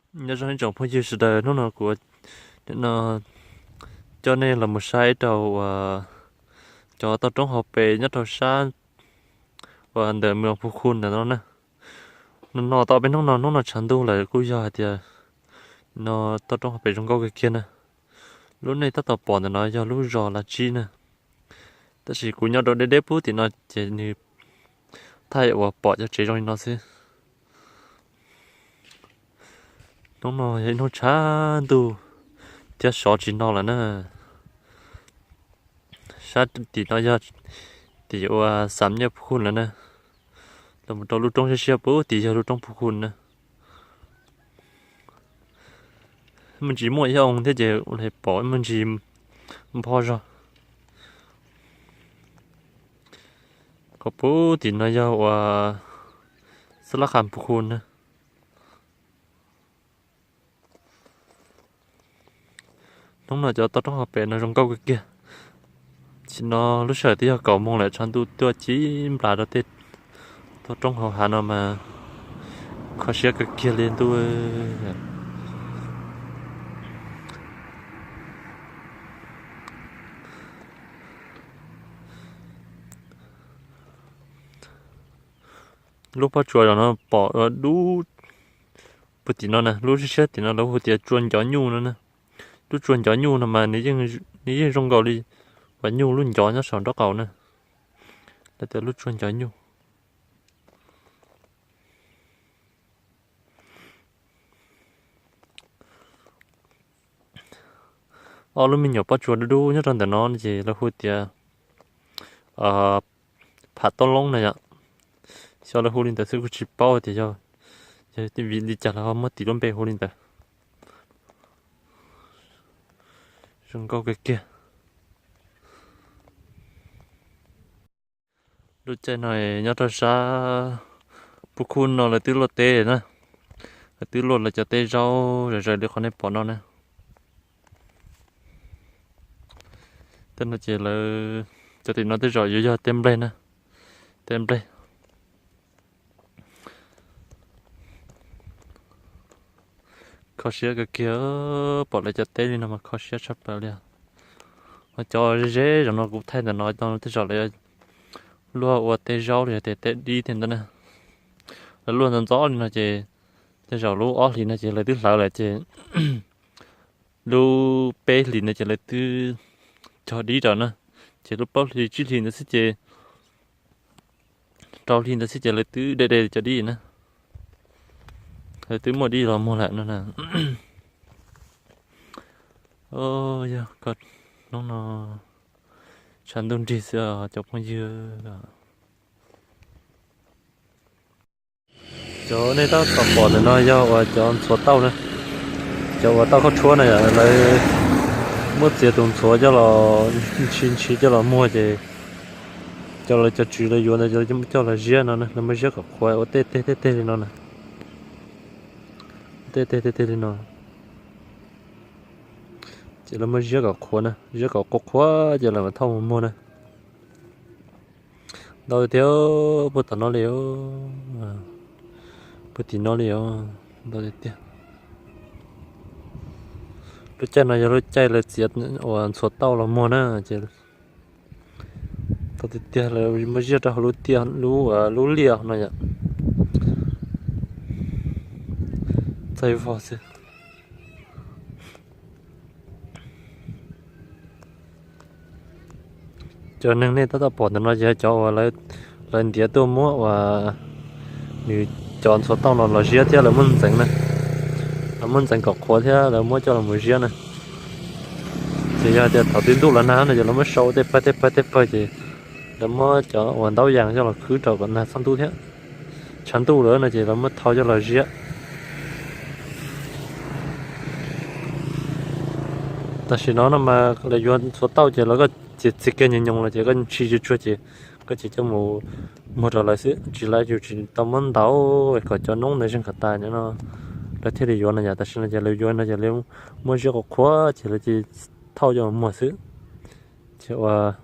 Nyob zoo ib tsoom phooj ywg sawv daws, hnub no kuv no coj nej los mus saib rau uas cov toj roob hauv pes nyob rau sab uas ntawm moos Phu Khu ntawm no na. No no tau peb hnub no, hnub no tshav ntuj lawm kuj yog hais tias no toj roob hauv pes zoo nkauj kawg kiag na. Lub nej tab tom pom ntawm no yog lub zos Lav Tsib na, tab sis kuv nyob rau deb deb pub tim no ces nws thaij uas pom cov tsev zoo li no xwb. Hnub no yog ib hnub tshav ntuj thiab sov tsis no lawm na. Sab tim no yog tim uas Xam Nyiaj Phu Khu lawm na. Los mus rau lub roob siab siab pub tim yog lub roob Phu Khu na. Me ntsis muaj ib oo thiab ces ua li pom me ntsis npho zog. Qhov pub tim no yog uas Xab Lab Kham Phu Khu na. Hnub no cov toj roob hauv pes no zoo nkauj kawg kiag. Sim no lub sij hawm twb yog kaum moos lawm, tshav ntuj tuaj cib nplas rau tej toj roob hauv hav no mas kho siab kawg kiag li ntuj. Lub pob tsuas no pom dub puag tim no na, lub siab siab tim no lawv hu tias tsua ncov nyuj no na. Lub tsua ncov nyuj no mas nws yeej zoo nkaus li uas nyuj lub ncov nyob saum nraub qaum na. Lawv tias lub tsua ncov nyuj. Ob lub me nyuam pob tsuas dub dub nyob rau ntawm no ces lawv hu tias pham taub loob na yom. Xyov lawv hu li ntawd xwb, kuv tsis paub tias yog vim li cas lawv ho muab tis lub npe hu li ntawd. Zoo nkauj kawg kiag. Lub caij no nyob rau sab Phu Khu no lawv twb luaj teb na, lawv twb luaj lawv cov teb zaub zom zaws li qhov nej pom no na. Tej no ces lawv cov tim no tej zaum yuav yog teb nplej na, teb nplej. Kho siab kawg kiag, pom lawv cov teb li no mas kho siab tshaj plaws li. Ho cov ze ze zaum no kuv thaij ntawm no tej zaum lawv luaj ua teb zaub los yog tias teb dib thiab ntawd na. Lawv luaj ntxov ntxov li no ces tej zaum lub ob hlis no ces lawv twb hlawv lawm ces lub peb hlis no ces lawv twb cog dib rau na. Ces lub plaub hlis tsib hlis ntawd xwb ces rau hli ntawd xwb ces lawv twb de de cov dib na, lawv twb muaj dib los muag lawm no na. Yog hnub no tshav ntuj nrig xwb cov phooj ywg. Cov nej tab tom pom ntawm no yog uas cov ntxhuav tauj na, cov uas tauj khaub tshuab na yom, lawv muab txiav tus ntxhuav coj los ntshis ntshis coj los muag ces cov lawv cov tswv lawv yuav ntawd coj los ziab no na, lawv muab ziab kom qhuav ua tej teg tej teg li no na, tej teg tej teg li no. Ces lawv muab ziab kom qhuav na, ziab kom qhuav qhuav ces lawv mam thauj mus muag na. Ntau tiag tiag, puag tom no li os, puag tim no li os, ntau tiag tiag. Lub caij no yog lub caij lawv txiav uas ntxhuav tauj los muag na ces ntau tiag tiag lawv muab ziab rau hauv lub tiaj, lub, lub liaj no yom. Txaij vog xwb. Cov neeg nej tab tom pom ntawm no ces cov uas lawv ntiav tuaj muab uas nws cov ntxhuav tauj no los ziab thiab lawv muab ntxeev na, lawv muab ntxeev kom qhuav thiab lawv muab coj los mus ziab na. Ces yog tias thaum twb ntuj los nag no ces lawv muab sau tej pawg tej pawg tej pawg ces lawv muab cov uas ntaub yas coj los khwb rau kom nag txhob ntub thiab. Tshav ntuj lawm no ces lawv muab thau coj los ziab. Tam sim no no mas lawv yuav ntxhuav tauj ces lawv koj txiav txiav kiag nyoos nyoos los ces koj ntshis tsuag tsuag ces koj tsis coj mus muag rau lawv xwb, tsis lawv yus tsis tau muab ntaus kom cov noob ntawd zeeg kom tas no lawv thiaj li yuav no yom. Tam sim no ces lawv yuav no ces lawv muab ziab kom qhuav ces lawv cia li thauj coj mus muag xwb. Ces uas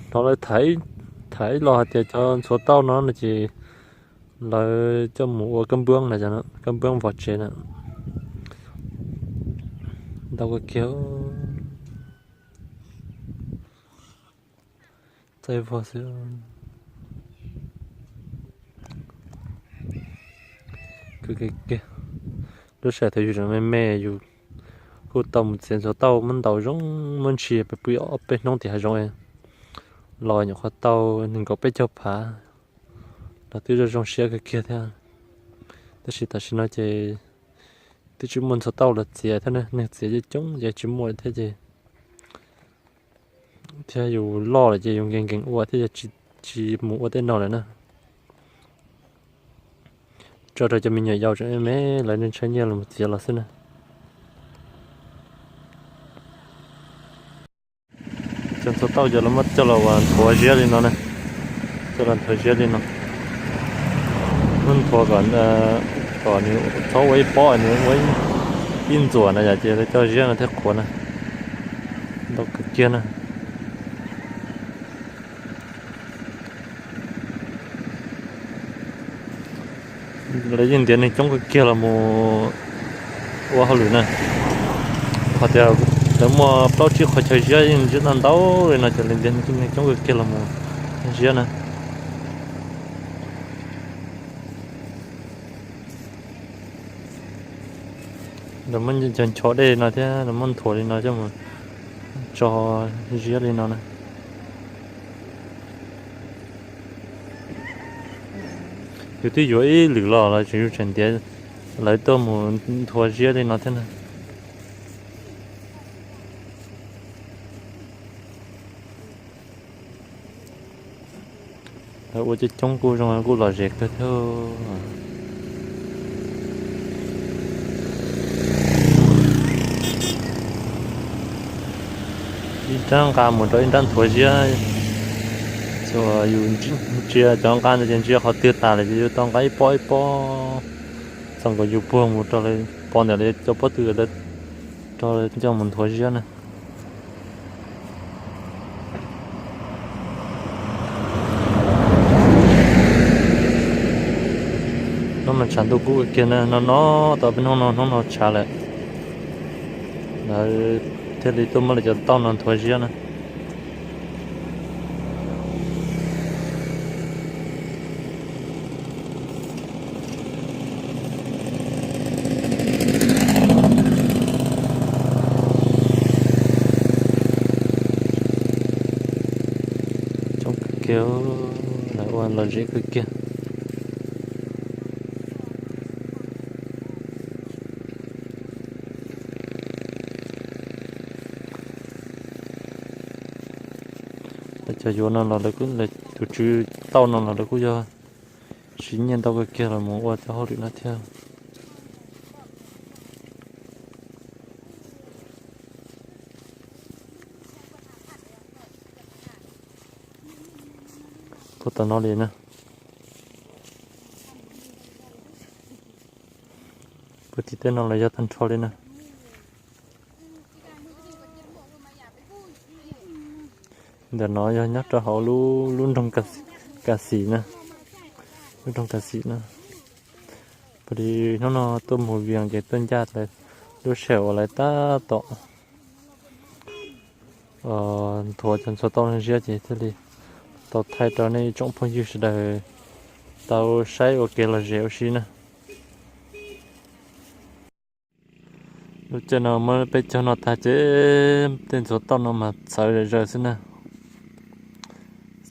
hnov lawv tham ib los hais tias cov ntxhuav tauj no no ces Lawv coj mus ua kab npuab na, cov kab npuab vov tsev na. Ntau kawg kiag. Txaij vog xwb. Lub sij hawm thaum yus tseem me me yus kuj tau mus txiav ntxhuav tauj muab ntaus zoo, muab ntshis pw pw ob peb hnub tim hav zoov los nyuam qhuav tau nees nkaum peb caug phav los twb zoo zoo siab kawg kiag thiab. Tab sis tam sim no ces twb tsis muaj ntxhuav tauj los txiav thiab, neeg txiav coob coob ces tsis muaj thiab ces thiab yus loj lawm ces yus nkees nkees ua thiab yog tsis mus ua tej no lawm na. Tso rau cov me nyuam yaus tseem me me lawv ntshai nyiaj los txiav los xwb na. Cov ntxhuav tauj cov lawv muab coj los ua nthuav ziab li no na, coj los nthuav ziab li no, muab nthuav kom, kom nws txhob ua ib pob, nws ua ib ntxuam na yom, ces lawv coj ziab no thiaj qhuav na. Ntau kawg kiag na. Lawv yeej ntiav neeg coob kawg kiag los mus ua hauj lwm na. Qhov tias lawv muaj plaub tsib qhov chaw ziab yeej ziab ntau ntau li no ces lawv ntiav neeg coob kawg kiag los mus ziab na. Lawv muab cov ncho dej no thiab lawv muab nthuav li no coj mus tso ziab li no na. Yus twb yuav ib lwm los los tseem yus tseem ntiav lawv tuaj mus nthuav ziab li no thiab na. Lawv ua coob coob kuj zoo kuj lom zem kawg thiab. Ib nrab nqa mus rau ib nrab nthuav ziab. Yus ntsia cov nqa ntawd ces ntsia qhov twg tas lawm ces yus tau nqa ib pob ib pob txog nkaus yus puag mus rau lawv pov ntawm lawv cov pob tw lawv rau coj mus nthuav ziab na. Hnub no tshav ntuj kub kiag na, no no tau peb hnub no, hnub no tshav lawm. Lawv thiaj li tuaj muab lawv cov tauj no nthuav ziab na. Coob kawg kiag, lawv ua lom zem kawg kiag. Lawv cov yuav no los lawv, tus tswv tauj no los lawv kuj yog siv nyiaj ntau kawg kiag los mus ua cov hauj lwm no thiab. Puag tom no li na. Puag tim tej no los yog tag nrho li na. Ntawm no yog nyob rau hauv lub, lub nroog Kas Xis na, lub nroog Kas Xis na. Pom li hnub no tuaj mus Vias ces tuaj ncaj lawv lub sij hawm uas lawv tab tom nthuav cov ntxhuav tauj no ziab ces thiaj li tau thaij rau nej tsoom phooj ywg sawv daws tau saib ua kev lom zem ua si na. Lub caij no muab peb cog no tag ces tej ntxhuav tauj no mas txhawv zom zaws xwb na.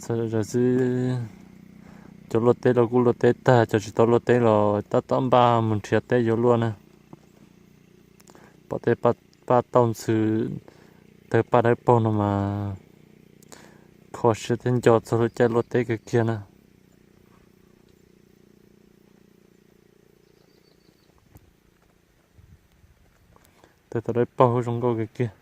Txhawv zom zaws xwb. Cov luaj teb los kuj luaj teb tag, cov tsis tau luaj teb los tab tom npaj mus nrhiav teb yuav luaj na. Pom tej paj tauj ntxhw, tawg paj dawb paug no mas kho siab thiab nco txog lub caij luaj teb kawg kiag na. Tawg tau dawb paug zoo nkauj kawg kiag.